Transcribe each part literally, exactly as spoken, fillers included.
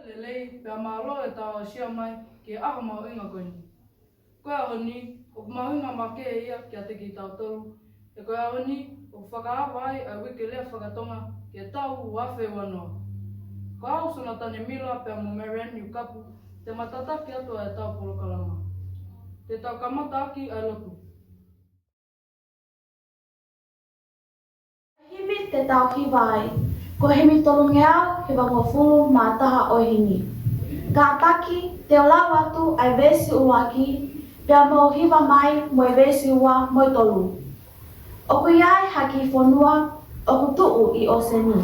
Lelei, pea mālō ʻetau aʻusia mai ki he ʻaho mahuʻinga ko eni. Ko e ʻaho ni, ʻoku mahuʻinga makehe ia kiate kitautolu. He ko e ʻaho ni, ʻoku fakaava ai ʻa e Uike Lea Fakatonga ki he taʻu ua afe ua noa. Ko au Sonatane Mila pea mo Marianne Niukapu, te ma tataki atu ʻa ʻetau polokalama. Te tau kamata ʻaki ʻa e lotu. Himi te tau hiva ai, ko e himi tolungeau hivangofulu mā taha ʻo e himi. Kātaki, te u lau atu ʻa e veesi ʻuluaki, pea mou hiva mai mo e veesi ua mo e tolu. ʻOku ʻi ai ha kiʻi fonua ʻoku tuʻu ʻi ʻōseni.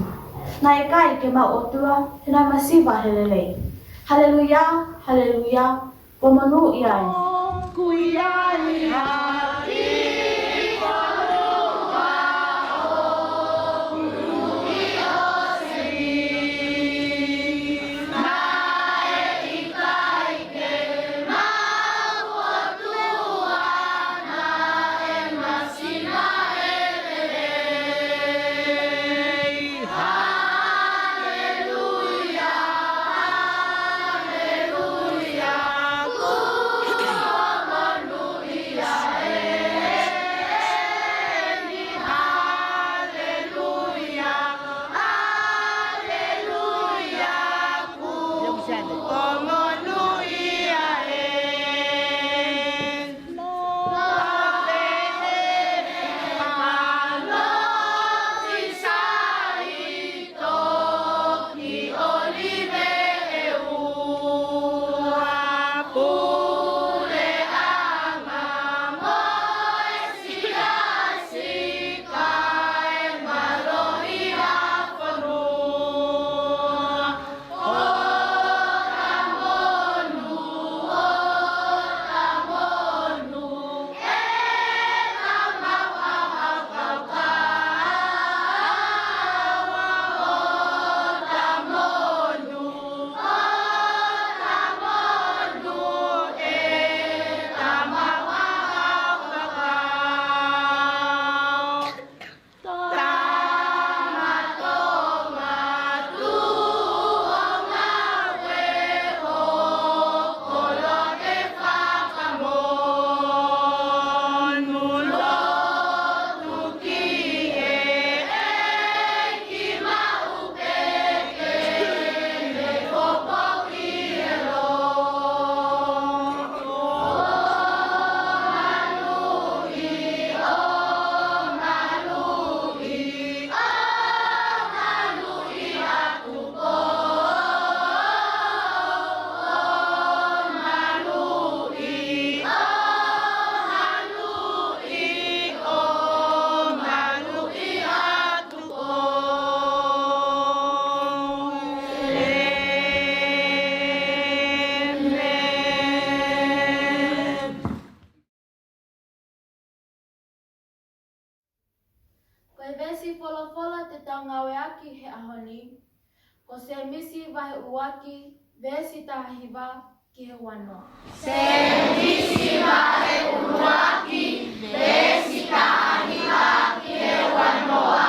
Naʻe ʻikai ke maʻu ʻOtua, he naʻe masiva he lelei. Haleluia, haleluia, kuo monūʻia ē. ʻOku ʻi ai ha kiʻi fonua ʻoku tuʻu ʻi ʻōseni. Naʻe ʻikai ke maʻu ʻOtua, naʻe masiva he lelei. Haleluia, haleluia, kuo monūʻia eni. Haleluia, haleluia, kuo monūʻia ē. Ko e veesi folofola te tau ngāueʻaki he ʻaho ni, ko Sēmisi vahe ʻuluaki, veesi taha hiva ki he ua noa. Sēmisi vahe ʻuluaki, veesi taha hiva ki he ua noa.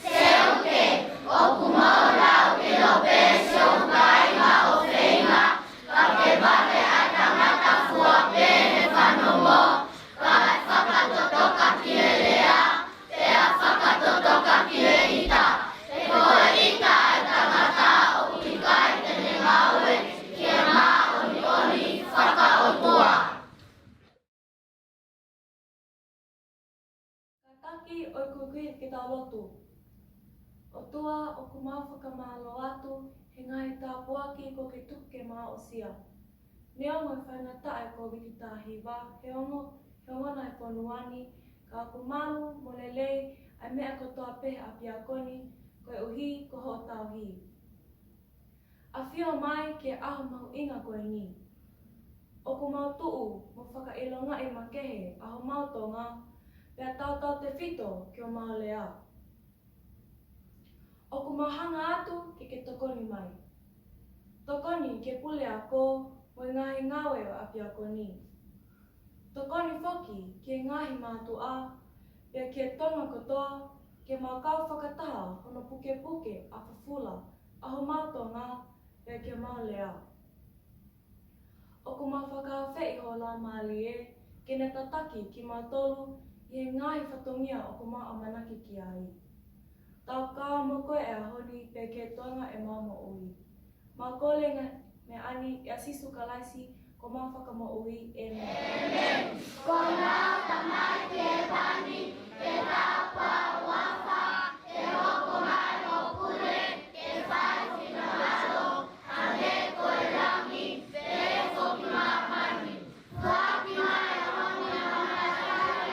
Seuke, ʻoku mau lau ke lopesi ʻo kai ma ʻo feinga, ka ke vave ʻa e tangata fua pē he fanongo, ka fakatotoka ki he lea, pea fakatotoka ki he ʻita. He ko e ʻita ʻa e tangata ʻoku ʻikai te ne ngāue ki he māʻoniʻoni fakaʻotua. Kātaki ʻoku ui ke tau lotu. ʻOtua, ʻoku mau fakamālō atu he ngaahi tāpuaki kuo ke tuku ke mau aʻusia. Neongo e faingataʻa e Kōviti taha hiva, he ongo, he ongona e fonua ni, ka ʻoku malu mo lelei ʻa e meʻa kotoa pē he ʻapiako ni, koeʻuhi ko hoʻo tauhi. ʻAfio mai ki he ʻaho mahuʻinga ko eni. ʻOku mau tuʻu mo fakaʻilongaʻi makehe ʻa homau Tonga, pea tautautefito ki homau lea. ʻOku mau hanga atu ke ke tokoni mai. Tokoni ki he puleako mo e ngaahi ngāue ʻo e ʻapiako ni. Tokoni foki ki he ngaahi mātuʻa, pea ki he Tonga kotoa, ke mau kau fakataha hono pukepuke ʻa fufula ʻa homau Tonga, pea ke mau lea. ʻOku mau fakaafeʻi ho Laumālie ke ne tataki kimautolu ʻi he ngaahi fatongia ʻoku mau ʻamanaki ki ai. Tau kau mo koe he ʻaho ni pea ke toenga ʻemau moʻui. Mau kole ngā meʻa ni ʻia Sīsū Kalaisi ko homau Fakamoʻui. ʻĒmeni. Ko homau Tamai ʻoku ʻi he langi, ke tauhi ho huafa, ke hoko mai hoʻo pule, ke fai ho finangalo, hangē ko e langi, pehē foki ʻi māmani. Foaki mai ʻa e ʻaho ni haʻamau ngaahi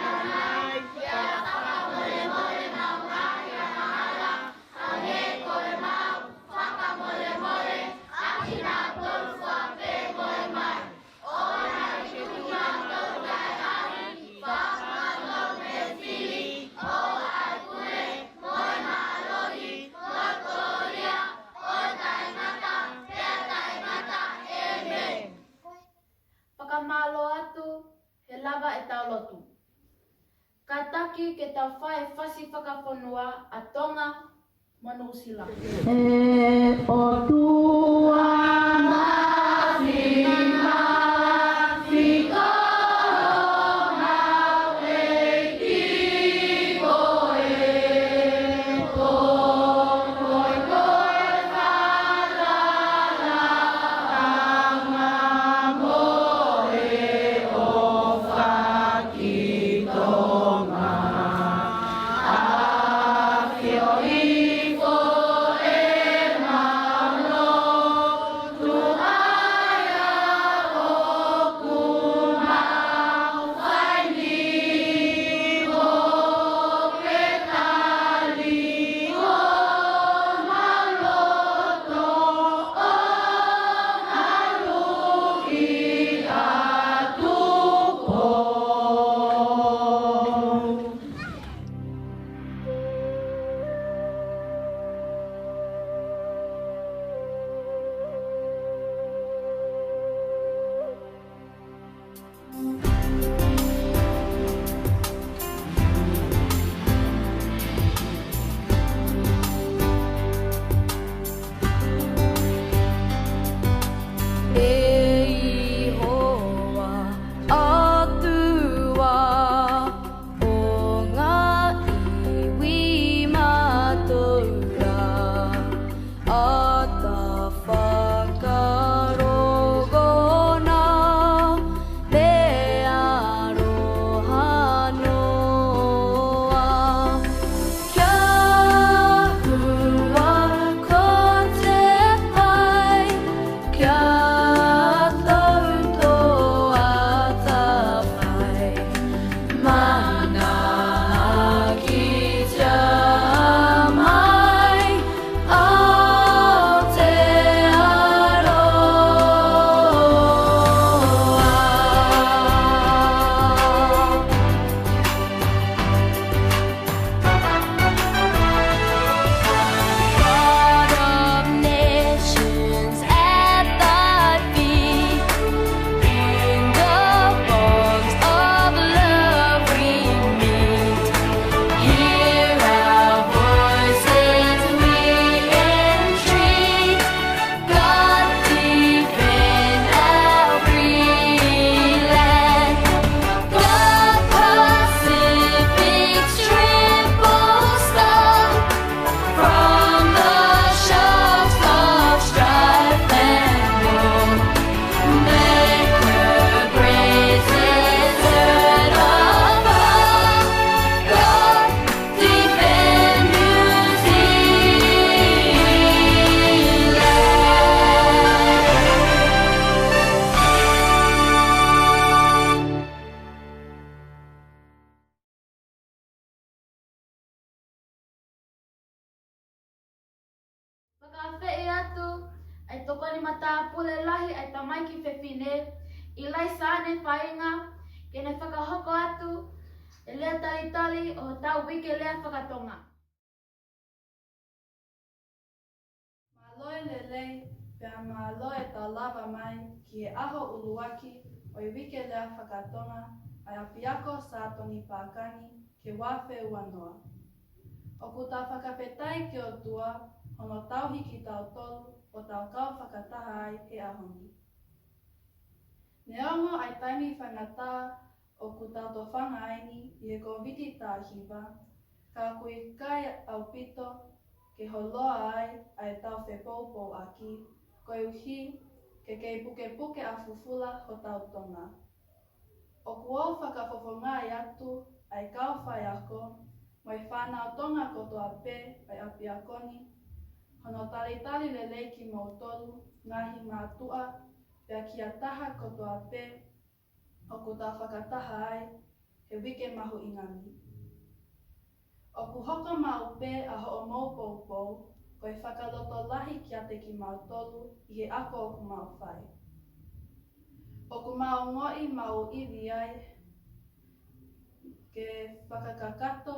angahala, pea fakamolemole homau ngaahi angahala, hangē ko ʻemau fakamolemole ʻa kinautolu ʻoku fakamolemole mai. ʻOua naʻa tuku kimautolu ki he ʻahiʻahi, ka ke fakahaofi kimautolu mei he fili, he ʻoku ʻa e pule, mo e mālohi, mo e kolōlia, ʻo taʻengata pea taʻengata. ʻĒmeni. Fakamālō atu he lava ʻetau lotu. Kātaki ke tau fai e fasi fakafonua ʻa Tonga mo Nuʻusila. ʻE ʻOtua Māfimafi, ko homau ʻEiki koe, ko koe ko e falalaʻanga mo e ʻofa ki Tonga. ʻAfioʻi foki ʻemau lotu, ʻa ia ʻoku mau fai ni, ʻo ke tali homau loto, ʻo mau ui atu pō. ʻE Sihova, ʻOtua ʻo e ngaahi iwi mātuʻa, ʻa e fakarongo na, pea ʻaroha noa. Kia hua ko te hai, kia tau toʻa tafai, mana ki te mai ʻa te ʻAlo. God of nations at thy feet, in the bonds of love we meet. Hear our voices, we entreat. God, defend our free land. God, Pacific's triple star, from the shocks of strife and war, make her praises heard afar. God, defend New Zealand. Fakaafeʻi atu ʻa e tokoni matāpule lahi ʻa e tamaiki fefine, ʻIlaisa Ane Fainga, ke ne fakahoko atu e lea talitali ʻo hotau Uike Lea Faka-Tonga. Mālō e lelei, pea mālō e tau lava mai ki he ʻaho ʻuluaki ʻo e Uike Lea Faka-Tonga ʻa e ʻApiako Sātoni Pākani ki he ua afe ua noa. ʻOku tau fakafetaʻi ki he ʻOtua hono tauhi kitautolu ʻo tau kau fakataha ai he ʻaho ni. Neongo ʻa e taimi faingataʻa ʻoku tau tofanga ai ni ʻi he Kōviti taha hiva, ka ʻoku ʻikai ʻaupito ke holoa ai ʻa ʻetau fepoupouaki, koeʻuhi ke kei pukepuke ʻa fufula hotau Tonga. ʻOku ou fakafofongaʻi atu ʻa e kau faiako mo e fānau Tonga kotoa pē ʻa e ʻapiako ni, hono talitali lelei kimoutolu ngaahi mātuʻa, pea kia taha kotoa pē ʻoku tau fakataha ai he uike mahuʻinga ni. ʻOku hoko maʻu pē ʻa hoʻomou poupou ko e fakalotolahi kiate kimautolu ʻi he ako ʻoku mau fai. ʻOku mau ongoʻi mau ivi ai ke fakakakato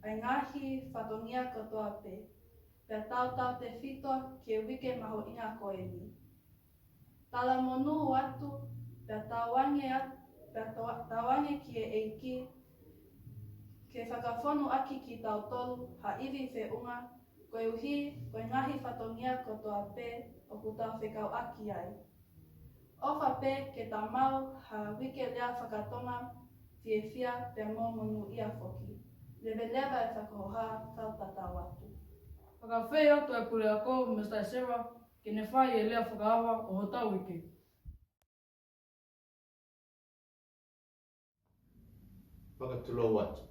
ʻa e ngaahi fatongia kotoa pē, pea tautautefito ki he uike mahuʻinga ko eni. Talamonū atu, pea tauange at-, pea tau-, tauange ki he ʻEiki ke fakafonu ʻaki kitautolu ha ivi feʻunga, koeʻuhi ko e ngaahi fatongia kotoa pē ʻoku tau fekauʻaki ai. ʻOfa pē ke tau maʻu ha uike lea fakatonga fiefia pea mo monūʻia foki. Leveleva e fakahoha, kau tatau atu. Fakafeʻiloaki atu e puleako, Mr Sera, ke ne fai e lea fakaava ʻo hotau uike. Fakatulou atu.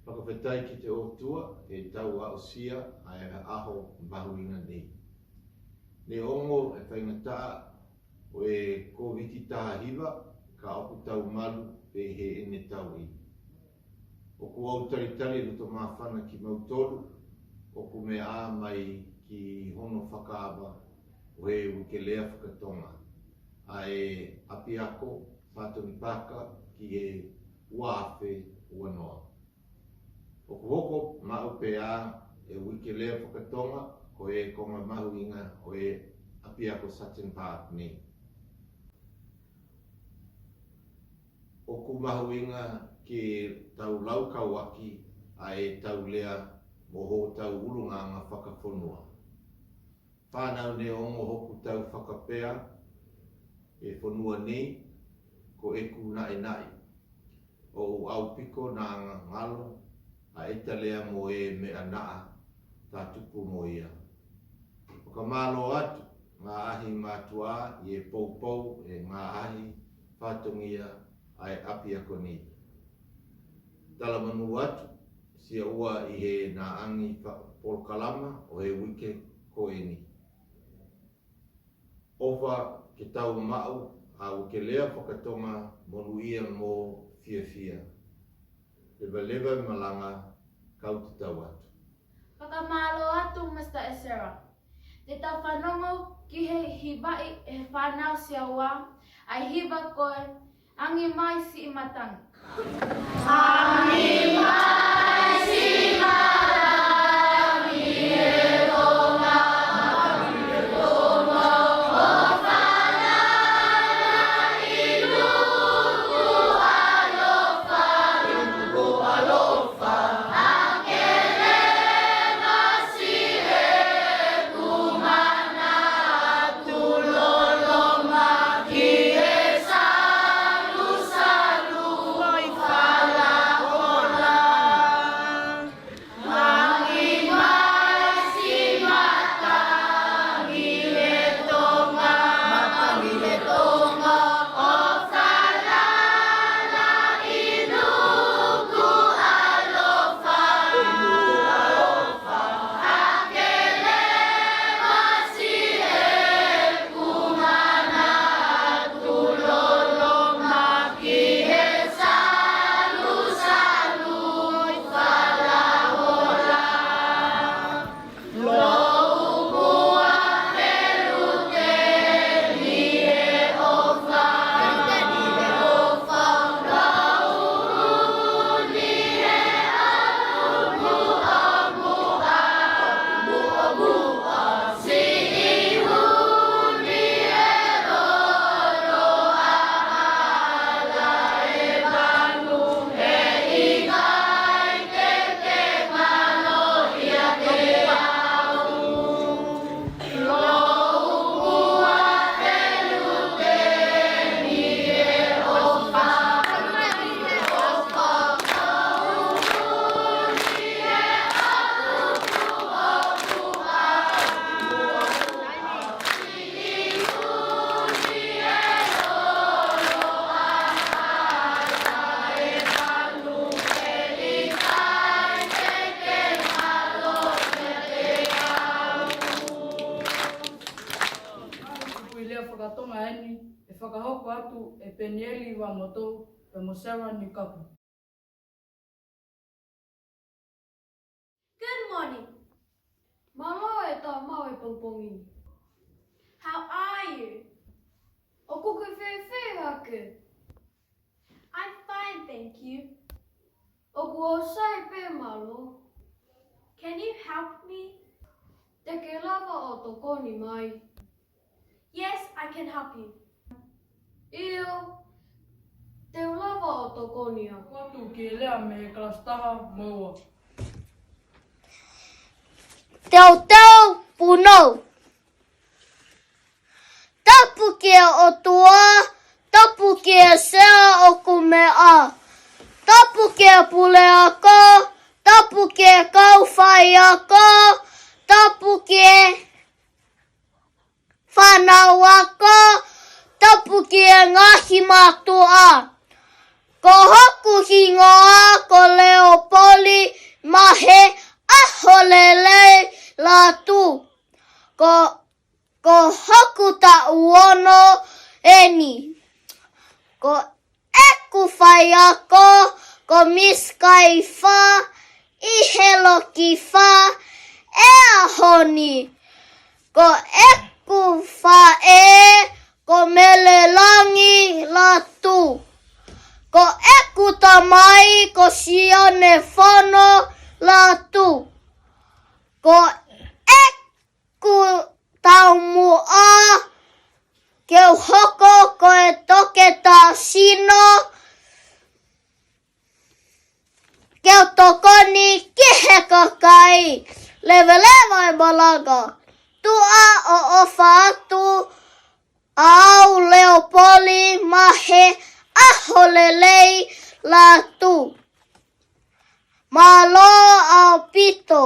Fakafetaʻi ki he ʻOtua ʻetau aʻusia ʻa e ʻaho mahuʻinga nei. Neongo e faingataʻa ʻo e Kōviti taha hiva, ka ʻoku tau malu pē heʻene tauʻi. ʻOku ou talitali loto māfana kimautolu ʻoku meʻa mai ki hono fakaava ʻo e uike lea fakatonga ʻa e ʻapiako Fatongi Paaka ki he ua afe ua noa. ʻOku hoko maʻu pē ʻa e uike lea fakatonga ko e konga mahuʻinga ʻo e ʻapiako Sutton Park ni. ʻOku mahuʻinga ke tau laukauʻaki ʻa ʻetau lea mo hotau ʻulungaanga fakafonua. Fānau, neongo hoku tau fakapea e fonua nei, ko ʻeku naʻinaʻi, ʻoku ʻaupiko naʻa ngalo ʻa ʻeta lea mo e meʻa naʻa ta tupu mo ia. Fakamālō atu ngaahi mātuʻa ʻi he poupou e ngaahi fatongia ʻa e ʻapiako ni. Talamonū atu, sia ua ʻi he naʻa angi fa-, polokalama ʻo e uike ko eni. ʻOfa ke tau maʻu ʻa e uike lea fakatonga monūʻia mo fiefia. Levaleva e malanga, kau tatau atu. Fakamālō atu, Mr Esera. Te tau fanongo ki he hivaʻi ʻe he fānau sia ua, ʻa e hiva ko e Angi Mai Siʻi Matangi. atu ʻe Penieli Vamotou pea mo Sela Nikapu. Good morning. Mālō e tau maʻu he pongipongi ni. How are you? ʻOku ke fēfē hake? I'm fine, thank you. ʻOku ou sai pē mālō. Can you help me? Te ke lava ʻo tokoni mai? Yes, I can help you. ʻIo, te u lava ʻo tokoni au. Ko atu ki he lea mei he kalasi taha mo e ua. Teuteu punou. Tapu ki he ʻOtua, tapu ki he sea ʻoku meʻa. Tapu ki he puleako, tapu ki he kau faiako, tapu ki he fānau ako, tapu ki he ngaahi mātuʻa. Ko hoku hingoa ko Leopoli Mahe ʻAholelei Latu. Ko, ko hoku taʻu ono eni. Ko ʻeku faiako ko Miss Kaifa ʻi he loki fā ʻo e ʻaho ni. Ko ʻeku faʻē ko Melelangi Latu. Ko ʻeku tamai ko Sione Fono Latu. Ko ʻeku taumuʻa ke u hoko ko e toketā sino, ke u tokoni ki he kakai. Leveleva e malanga. Tuʻa ʻoʻofa atu au Leopoli Mahe ʻAholelei Latu. Mālō ʻaupito.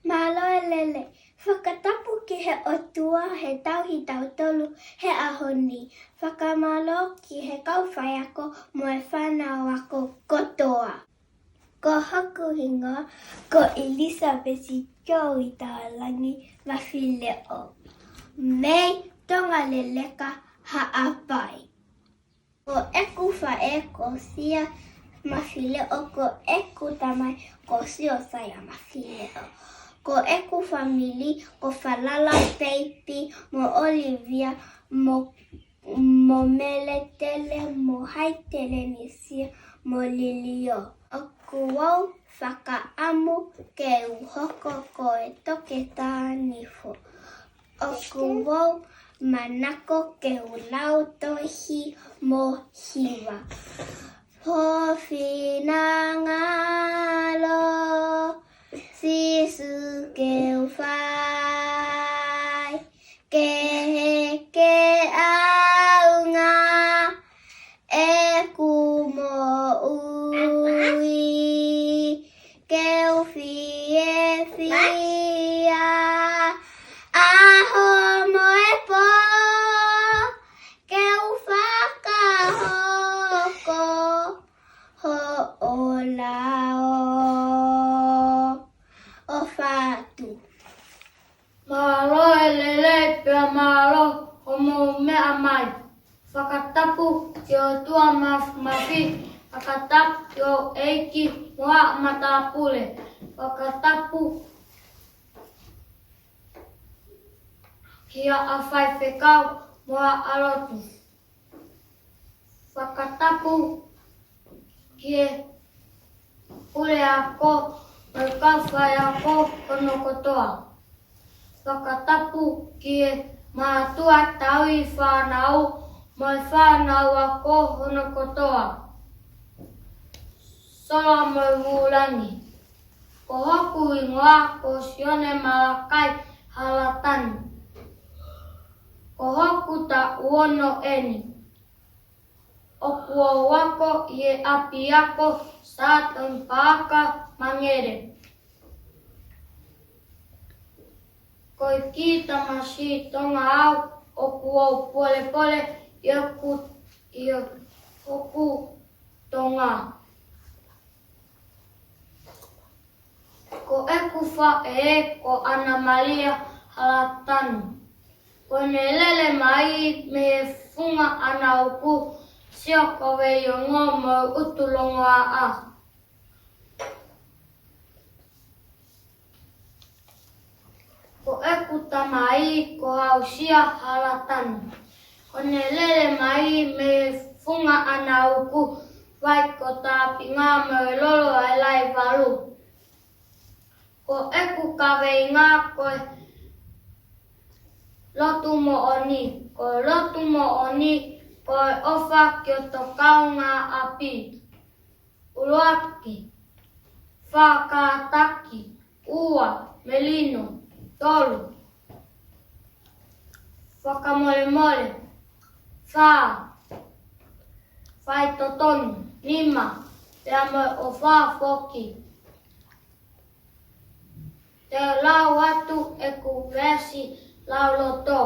Mālō e lelei. Fakatapu ki he ʻOtua he tauhi tautolu he ʻaho ni. Fakamālō ki he kau faiako mo e fānau ako kotoa. Ko hoku hingoa ko ʻIlisapesi Joey Talangi Mafileʻo, mei Tonga Leleka, Haʻapai. Ko ʻeku faʻē ko Sia Mafileʻo, ko ʻeku tamai ko Siosaia Mafileʻo. Ko ʻeku fāmili ko Falala Peipi mo ʻOlivia mo, mo Meletele mo Haitelenisia mo Lilio. ʻOku ou fakaʻamu ke u hoko ko e toketā nifo. ʻOku ou manako ke u lau tohi mo hiva. Ho finangalo Sīsū ke u fai, ke heke ʻaunga ʻeku moʻui, ke u fiefia ʻaho mo e pō, ke u fakahoko hoʻo lao. ʻOfa atu. Mālō e lelei pea mālō hoʻomou meʻa mai. Fakatapu ki he ʻOtua Māfimafi, fakatapu ki houʻeiki mo haʻa matāpule, fakatapu ki haʻa faifekau mo haʻa lotu. Fakatapu ki he puleako mo e kau faiako hono kotoa. Fakatapu ki he mātuʻa tauhi fānau mo e fānau ako hono kotoa. Sola mo e vūlangi. Ko hoku hingoa ko Sione Malakai Halatani. Ko hoku taʻu ono eni. ʻOku ou ako ʻi he ʻapiako Sutton Park, Mangere. Ko e kiʻi tamasiʻi Tonga au, ʻoku ou pōlepole ʻi hoku, ʻi hoku Tonga. Ko ʻeku faʻē ko ʻAna Malia Halatanu. Ko ʻene lele mai mei he funga ʻana uku, sio ko Veiongo mo e ʻUtulongoaʻa. Ko ʻeku tamai ko Hausia Halatanu. Ko ʻene lele mai mei he funga ʻana uku, vai ko Tāpinga mo e Lolo ʻa e Laivalu. Ko ʻeku kaveinga ko e lotu moʻoni. Ko e lotu moʻoni ko e ʻofa ki hoto kaungāʻapi. ʻUluaki, fakataki. Ua, melino. Tolu, fakamolemole. Fā, faitotonu. Nima, pea mo e ʻofa foki. Te u lau atu ʻeku veesi lauloto.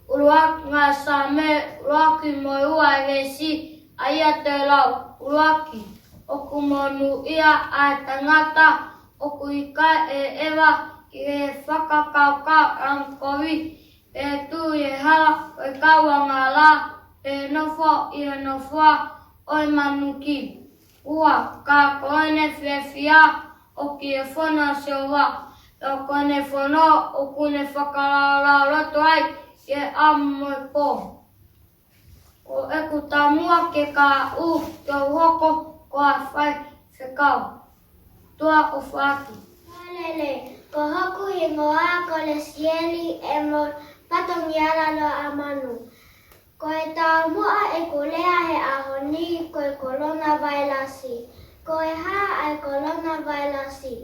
ʻUluaki, Saame ʻuluaki mo e ua, veesi, ʻa ia te u lau. ʻUluaki, ʻoku monūʻia ʻa e tangata ʻoku ʻikai ʻeva ki he fakakaukau angakovi, pe tui ʻi he hala ʻo e kau angahala, pe nofo ʻi he nofoʻa ʻo e manuki. Ua, ka ko ʻene fiefia ʻoku ʻi he fono ʻo Sihova, pea ko ʻene fono ʻoku ne fakalaulauloto ai ʻi he ʻaho mo e pō. Ko ʻeku taumuʻa ke kaʻu ke u hoko ko ha faifekau. Tuʻa ʻofa atu. Mālō e lelei, ko hoku hingoa ko Lesieli Emo-, Patongiala Loʻamanu. Ko e taumuʻa ʻeku lea he ʻaho ni ko e kolona vailasi. Ko e hā ʻa e kolona vailasi?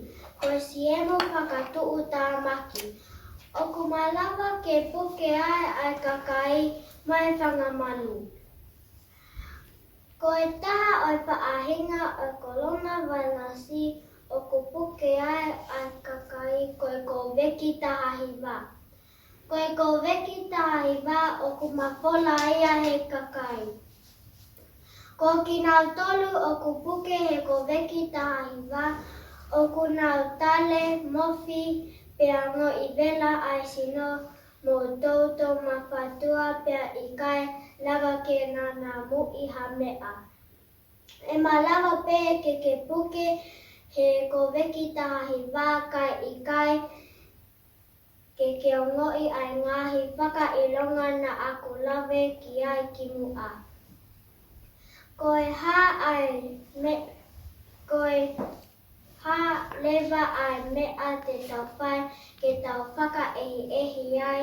Ko e siemu fakatuʻutāmaki. ʻOku malava ke puke ai ʻa e kakai mo e fanga manu. Ko e taha ʻo e faʻahinga ʻo e kolona vailasi ʻoku puke ai ʻa e kakai ko e Kōveki taha hiva. Ko e Kōveki taha hiva ʻoku mafola ia he kakai. Ko kinautolu ʻoku puke he Kōveki taha hiva, ʻoku nau tale, mofi, pea ongoʻi vela ʻa e sino mo toutou mafatua pea ʻikai lava ke nau namuʻi ha meʻa. ʻE malava pē ke ke puke he Kōveki taha hiva kae ʻikai ke ke ongoʻi ʻa e ngaahi fakaʻilonga naʻa ku lave ki ai kimuʻa. Ko e hā ʻa e me-, ko e hā leva ʻa e meʻa te tau fai ke tau fakaʻehiʻehi ai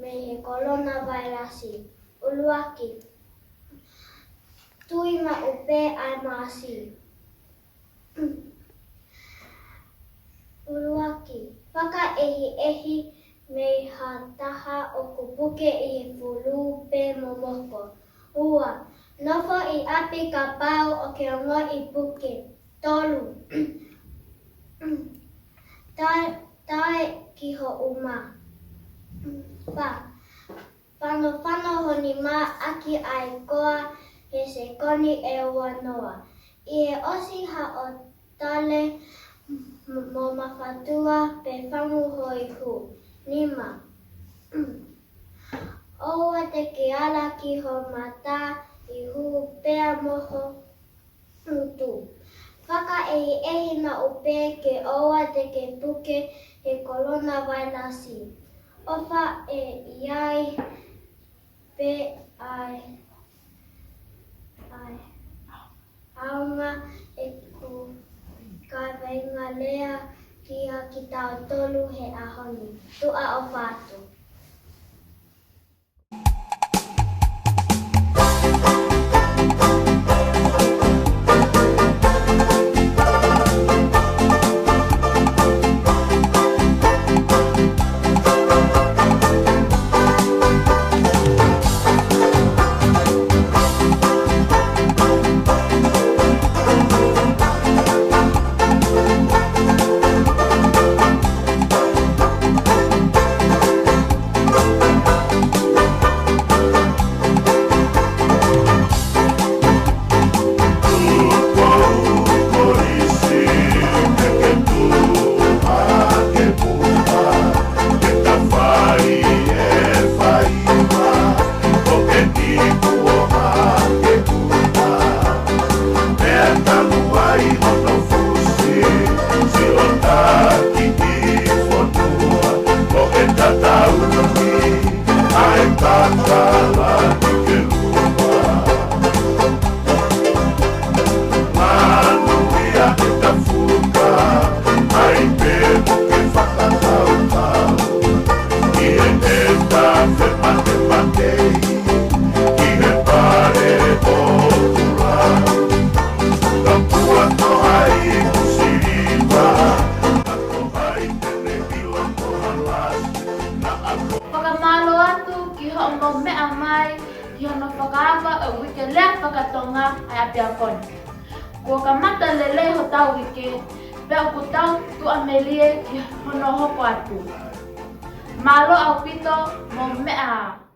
mei he kolona vailasi? ʻUluaki, tui maʻu pē ʻa e maasi. ʻUluaki, fakaʻehiʻehi mei ha taha ʻoku puke ʻi he fulū pe momoko. Ua, nofo ʻi ʻapi kapau ʻoku ke ongoʻi puke. Tolu, tae, tae ki ho uma. Fā, fanofano ho nima ʻaki ʻa e koa he sekoni ʻe ua noa. ʻI he ʻosi haʻo tale mo mafatua pe fangu ho ihu. Nima, ʻoua te ke ala ki ho mata, ihu pea mo ho ngutu. Fakaʻehiʻehi maʻu pē ke ʻoua te ke puke he kolona vailasi. ʻOfa ʻe ʻi ai pē ʻa e, ʻa e ʻaonga ʻeku kaveinga lea kia kitautolu he ʻaho ni. Tuʻa ʻofa atu. Mou meʻa mai ki hono fakaava ʻo e uike lea fakatonga ʻa e ʻapiako ni. Kuo kamata lelei hotau uike, pea ʻoku tau tuʻamelie ki hono hoko atu. Mālō ʻaupito, mou meʻa ā.